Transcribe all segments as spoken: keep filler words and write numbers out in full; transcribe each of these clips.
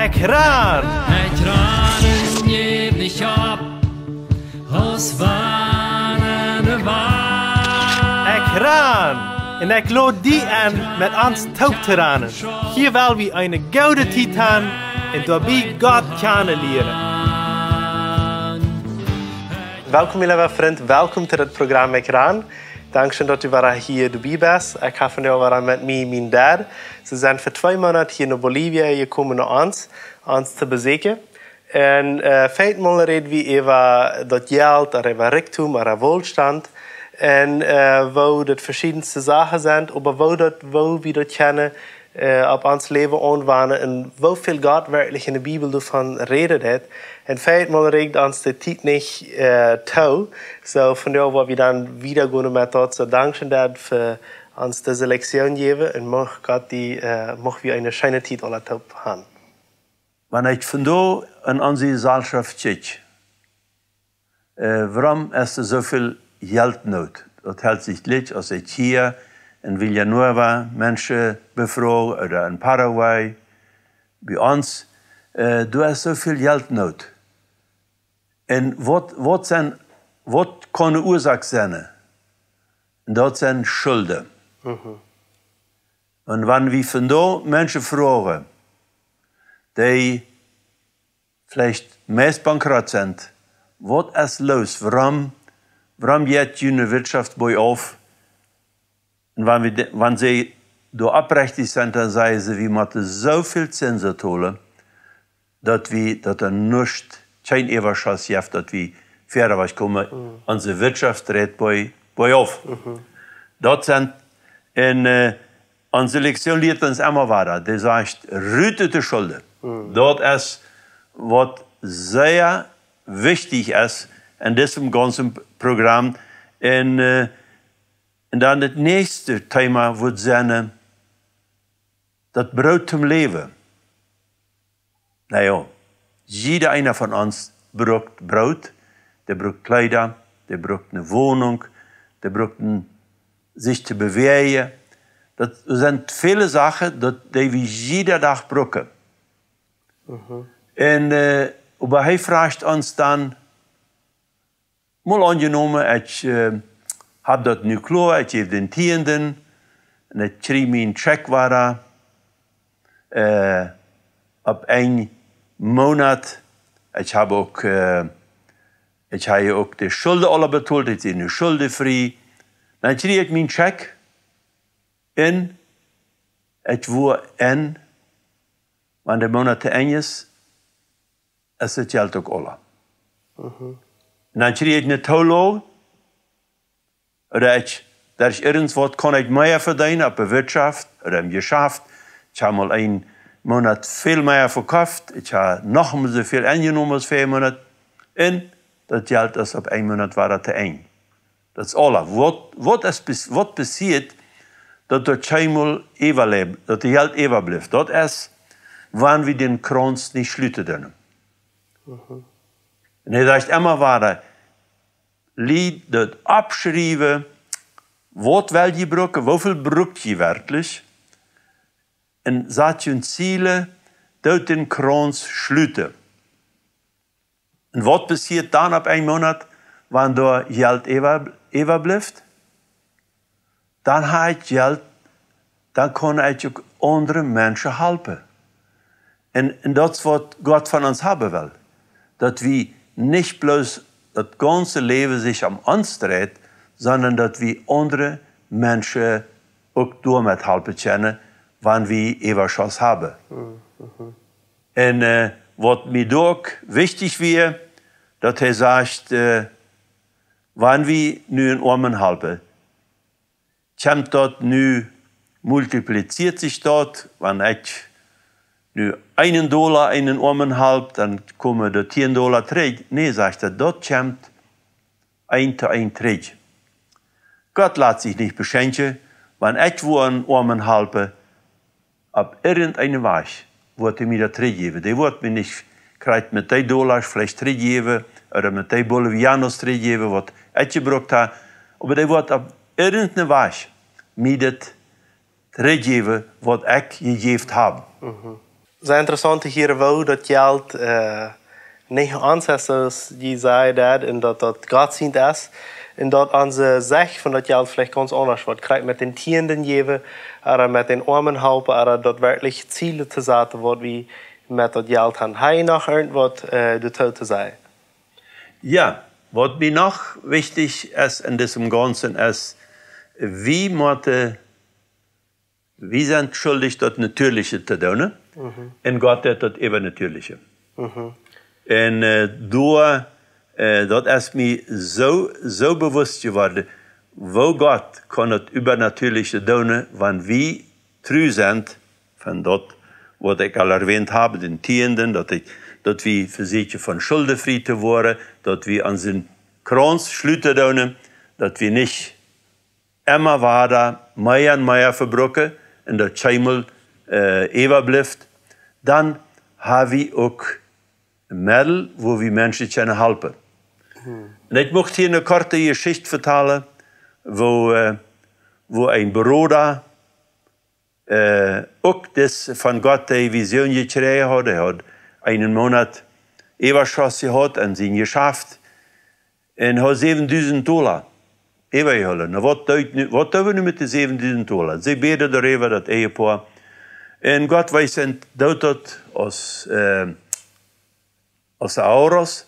Ekjran! Ekjran, jeff nich opp, aus wann de Wal. Ekjran! Un ekj lod die enn, met ons toop to ranen. Hia well wie eene goode Tiet han un doabie Gott kjanen lieren. Welkom, mien leewa Frint. Welkom to daut Program Ekjran. Dankscheen, daut du wada hia doabie best. Ekj hab vondoag wada met mie mien Dad. See sent fa twee Moonat hia no Bolivien jekomen, no ons, ons to besieekjen. Un, äh, veletmol räd wie äwa daut Jelt, ooda äwa Rikjdom, ooda Woolstand. Un, äh, woo daut veschiedenste Sachen sent, oba woo daut, woo wie daut kjennen, äh, opp ons Läwen aunwanen un woo väl Gott werkjlich enne Bibel doavon rät. Un veletmol rikjt ons de Tiet nich, äh, too. Soo, vondoag woa wie dan wieda gonen met daut. Soo, dankscheen, Dad, fa ons dise Lektion jäwen un mucht Gott die, äh, mucht wie eene scheene Tiet aula toop han. Wan ekj vondoag enn onse Jeselschoft kjikj, äh, wuarom es doa soo väl Jeltnoot? Daut helt sikj jlikj aus ekj hia enn Villanueva Menschen befroag ooda enn Paraguay, bie ons, äh, doa es soo väl Jeltnoot. Un waut, waut sent, waut kaun de Uasoak sennen? Un daut sent Schulden. Mhm. Un wan wie vondoag Menschen froagen, dee veleicht meist bankrott sent, waut es loos? Wuarom, wuarom jeit june Wirtschoft boajauf? Un wan wie de-, wan see doa oprechtich sent, dan sajen see, wie motten soo väl Zinsen tolen, daut wie, daut doa nuscht, kjeen Äwaschoss jeft, daut wie wieda wajchkomen. Mhm. Onse Wirtschoft dreit boa-, boajauf. Mhm. Daut sent, un, äh, onse Lektion lieet ons emma wada. Dee sajcht, rut ut de Schulden. Mhm. Daut es, waut sea wichtich es enn disem gaunzen Program. Un, äh, un dan daut näakjste Thema wudd sennen, äh, daut Broot toom Läwen. Na jo, jieda eena von ons brukt Broot, dee brukt Kjleeda, dee brukt eene Wonunk, dee brukt een, sikj to bewäajen. Daut sent väle Sachen, daut, dee wie jieda Dach bruken. Mhm. Un, äh, oba hee fruacht ons dan, mol aunjenomen, ekj, äh, hab daut nu kloa, ekj jäw dän Tieenden, un ekj kjrie mien Check wada, äh, opp een Moonat. Ekj hab uk, äh, ekj hab uk de Schulden aula betolt, ekj sie nu schuldefrie. Dan kjrie ekj mien Check un ekj woa enn, wan de Moonat to Enj es, es daut Jelt uk aula. Mhm. Un dan kjrie ekj eene Toolage, ooda ekj, daut ekj irjentwaut kaun ekj mea vedeenen opp de Wirtschoft ooda em Jeschaft. Ekj hab mol een Moonat väl mea vekoft, ekj hab noch mol soo väl aunjenomen aus väaje Moonat. Un daut Jelt es opp een Moonat wada to Enj. Daut es aula. Waut, waut es pas-, waut passieet, daut doa kjeenmol äwalä-, daut daut Jelt äwablift? Daut es, wan wie dän Krauns nich schluten doonen. Mhm. Un hee sajcht emma wada, Lied daut oppschriewen, waut well jie bruken, woo väl brukt jie werkjlich? Un sat june Ziele, doot dän Krauns schluten. Un waut passieet dan opp een Moonat, wan doa Jelt äwa-, äwablift? Dan hab ekj Jelt, dan kaun ekj uk aundre Menschen halpen. Un, un daut es waut Gott von ons haben well. Daut wie nich bloos daut gaunze Läwen sikj om ons dreit, sonda daut wie aundre Menschen uk doamet halpen kjennen, wan wie Äwaschoss haben. Mhm. Un, äh, waut mie doa uk wichtich wia, daut hee sajcht, äh, wan wie nu eenen Oamen halpen, kjemt daut nu, multiplizieet sikj daut, wan ekj nu eenen Dolla eenen Oamen halp, dan komen doa tieen Dolla trigj. Nä, sajcht hee, daut kjemt eent to eent trigj. Gott lat sikj nich beschenkjen, wan ekj woa eenen Oamen halpen, opp irjenteenen Wajch woat hee mie daut trigjjäwen. Dee woat mie nich krakjt met dee Dollasch veleicht trigjjäwen, ooda met dee Bolivianos trigjjäwen, waut ekj jebrukt hab, oba dee woat opp irjenteenen Wajch mie daut trigjjäwen, waut ekj jejäft hab. Mhm. sea interessaunt to hieren, woo daut Jelt äh, nich ons es, soo aus jie säden, daut, un daut daut Gott sient es, un daut onse Secht von daut Jelt veleicht gaunz aundasch woat, krakjt met dän Tieenden jäwen, ooda met dän Oamen halpen, ooda daut werkjlich Ziele to saten, waut wie met daut Jelt haben. Hab jie noch irjentwaut äh, doatoo to sajen? Jo, waut mie noch wichtich es en disem Gaunzen es, wie motten, wie sent schuldich daut Natieeliche to doonen, un Gott deit daut Äwanatieeliche. Un äh, doa, äh, daut es mie soo, soo bewusst jeworden, woo Gott kaun daut Äwanatieeliche doonen, wan wie tru sent, von daut, waut ekj aul erwähnt hab, dän Tieenden, daut, ekj, daut wie vesieekjen von Schulden frie to woaren, daut wie onsen Krauns schluten doonen, daut wie nich emma wada mea un mea vebruken un daut kjeenmol äh, äwablift, dan ha wie uk een Meddel, woo wie Menschen kjennen halpen. Un ekj mucht hia eene korte Jeschicht vetalen, woo, äh, woo een Brooda äh, uk dis von Gott de Vision jekjräajen haud. Hee haud eenen Moonat Äwaschoss jehaut en sien Jeschaft un haud säwendusent Dolla äwajehoolen. Na, waut doo wie nu, waut doo wie nu met de säwendusent Dolla? See bäden doaräwa, daut Ehepoa. Un Gott wees an, doot daut aus, äh, aus Auros,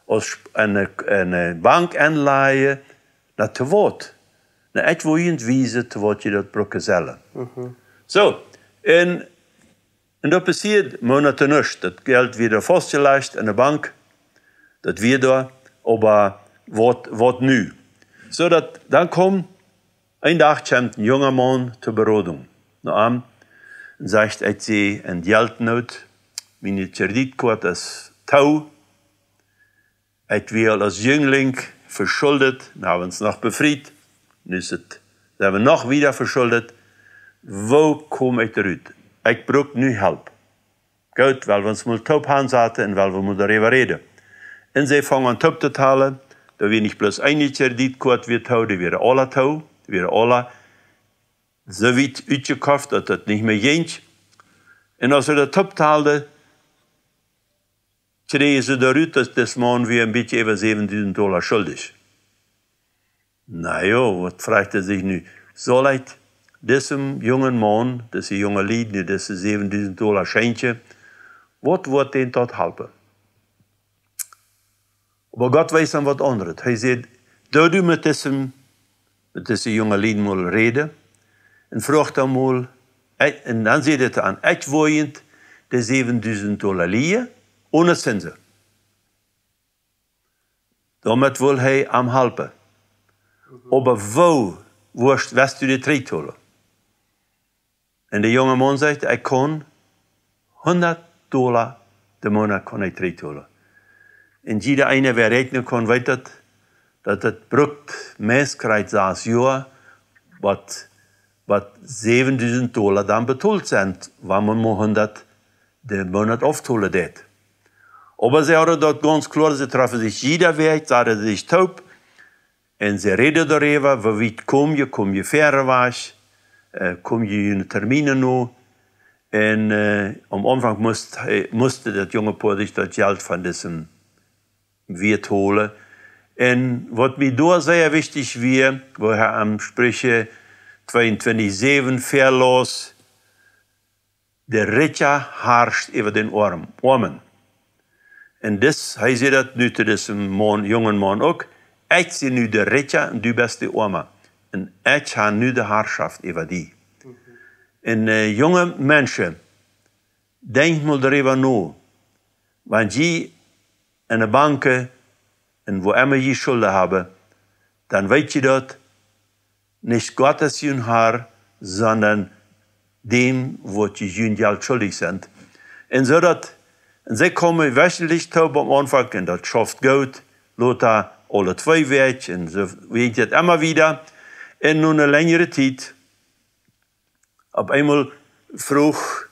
aus Sp- enne, enne Bank enlajen, na, to waut? Na, ekj woa junt wiesen, to waut jie daut brucken sellen. Soo, un, un daut passieed Moonat nuscht. Daut Jelt wort doa faustjelajcht enne Bank, daut wia doa, oba waut, waut nu? Soo daut, dan kjeem een Dach kjemt een junga Maun to Berodunk no am un sajcht: "Ekj sie en Jeltnoot, miene Kreditkoat es too. Ekj wia aul aus Jüngling veschuldet, nu hab wie ons noch befriet, nu es et, sent wie noch wieda veschuldet. Woo kom ekj doarut? Ekj bruck nu Help." "Goot, well wie ons mol toop hansaten un well wie mol doaräwa räden." Un see fungen aun toop to talen. Doa wia nich bloos eene Kreditkoat wia too, dee wieren aula too, dee wieren aula soo wiet utjekoft, daut daut nich mea jinkj. Un aus see daut toop talden, kjrieejen see doarut, daut dis Maun wia een bät äwa säwendusent Dolla schuldich. "Na jo," waut, froagt hee sikj nu, "saul ekj disem jungen Maun, dise junge Lied, nu dise säwendusent Dolla schenkjen? Waut woat dän daut halpen?" Oba Gott wees am waut aundret. Hee säd: "Doo du met disem, met dise junge Lied mol räden un froag dan mol, ekj," un dan säd hee to an: "Ekj woa junt de säwendusent Dolla lienen, one Zinsen." Doamet wull hee am halpen. "Oba woo woascht, woascht du dee trigjtolen?" Un de junge Maun sajcht: "Ekj kaun hundat Dolla de Moonat kaun ekj trigjtolen." Un jieda eena, wäa räakjnen kaun, weet daut, daut et brukt meist krakjt sas Joa, waut, waut säwendusent Dolla dan betolt sent, wan maun mol hundat de Moonat auftolen deit. Oba see hauden daut gaunz kloa, see troffen sikj jieda Wäakj, saten sikj toop, un see räden doaräwa, woo wiet kom jie, kom jie wieda wajch, äh, kom jie june Terminen no. Un äh, aum Aunfank must, äh, must daut junge Poa sikj daut Jelt von disem Wirt holen. Un waut mie doa sea wichtich wia, woo hee aun Spricha tweeuntwintich säwen väalaus: "De Rikja harscht äwa dän Oarm-, Oamen." Un dis, hee säd daut nu to disem Maun, jungen Maun uk: "Ekj sie nu de Rikja un du best de Oama. Un ekj hab nu de Harschoft äwa die." Un äh, junge Menschen, denkjt mol doaräwa no, wan jie enne Banken un wua emma jie Schulden haben, dan weet jie daut, nich Gott es jun Har, sonda däm, waut jie jun Jelt schuldich sent. Un soo daut, un see komen wöchentlich toop aum Aunfank un daut schauft goot, lota aule twee Wäakj un soo wieda, emma wieda. Un no eene lenjre Tiet, opp eemol fruach,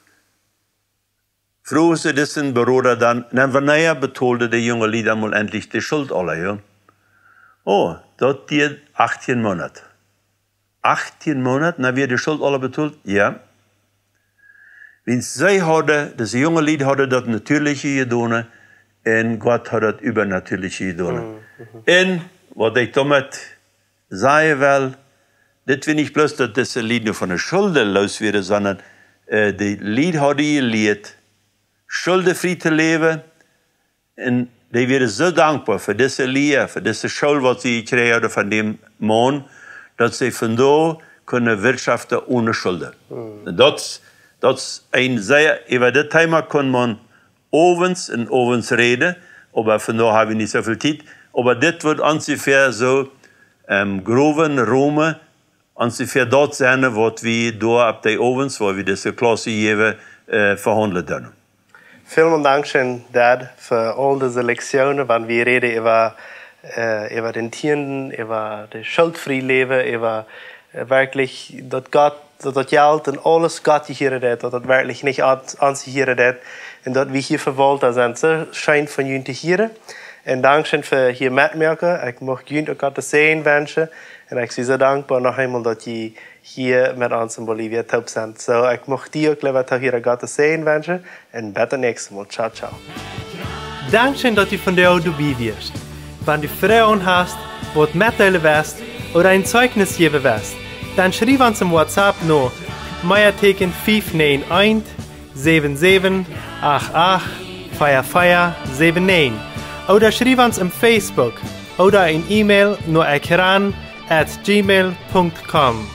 fruach see disen Beroda dan: "Na, wanea betolden de junge Lied mol entlich de Schult aula, jo?" "Oh, daut deit achtieen Moonat." "Achtieen Moonat, dan wia de Schult aula betolt?" "Jo." Wiels see hauden, dise junge Lied hauden daut Natieeliche jedonen un Gott haud daut Äwanatieeliche jedonen. Un waut ekj doamet sajen well, dit wia nich bloos, daut dise Lied nu von de Schulden loos wieren, sonda de Lied hauden jelieet, schuldefrie to läwen. Un dee wieren soo dankboa fa dise Lia, fa dise School, waut see jekjräajen hauden von däm Maun, daut see vondoag kunnen wirtschoften one Schulden. Un daut, daut es een sea, äwa dit Thema kunn maun owens un owens räden, oba vondoag hab wie nich soo väl Tiet. Oba dit woat onjefäa soo em growen Romen onjefäa daut sennen, waut wie doa opp dee Owens, wua wie dise Klauss jäwen, vehaundlen doonen. Välmol dankscheen, Dad, fa aul dise Lektionen, wan wie räden äwa, äwa dän Tieenden, äwa de schuldfrie Läwen, äwa werkjlich daut Gott, daut daut Jelt un aules Gott jehieren deit, daut daut werkjlich nich ons jehieren deit, un daut wie hia Vewaulta sent. Soo scheen von junt to hieren. Un dankscheen fa hia metmoaken. Ekj mucht junt uk Gottes Säajen wenschen. Un ekj sie soo dankboa noch eemol, daut jie hia met ons en Bolivia toop sent. Soo, ekj mucht die uk, leewa Toohiera, Gottes Säajen wenschen. Un bat daut näakjste Mol. Ciao, ciao. Dankscheen, daut du vondoag doabie wieescht. Wan du Froagen hast, waut metdeelen west ooda een Zeichnis jäwen west, dan schriew ons em WhatsApp no Meateeken fief näajen eent säwen säwen acht acht vea vea säwen näajen, ooda schriew ons em Facebook ooda een E-Mail no ekran at gmail punkt com.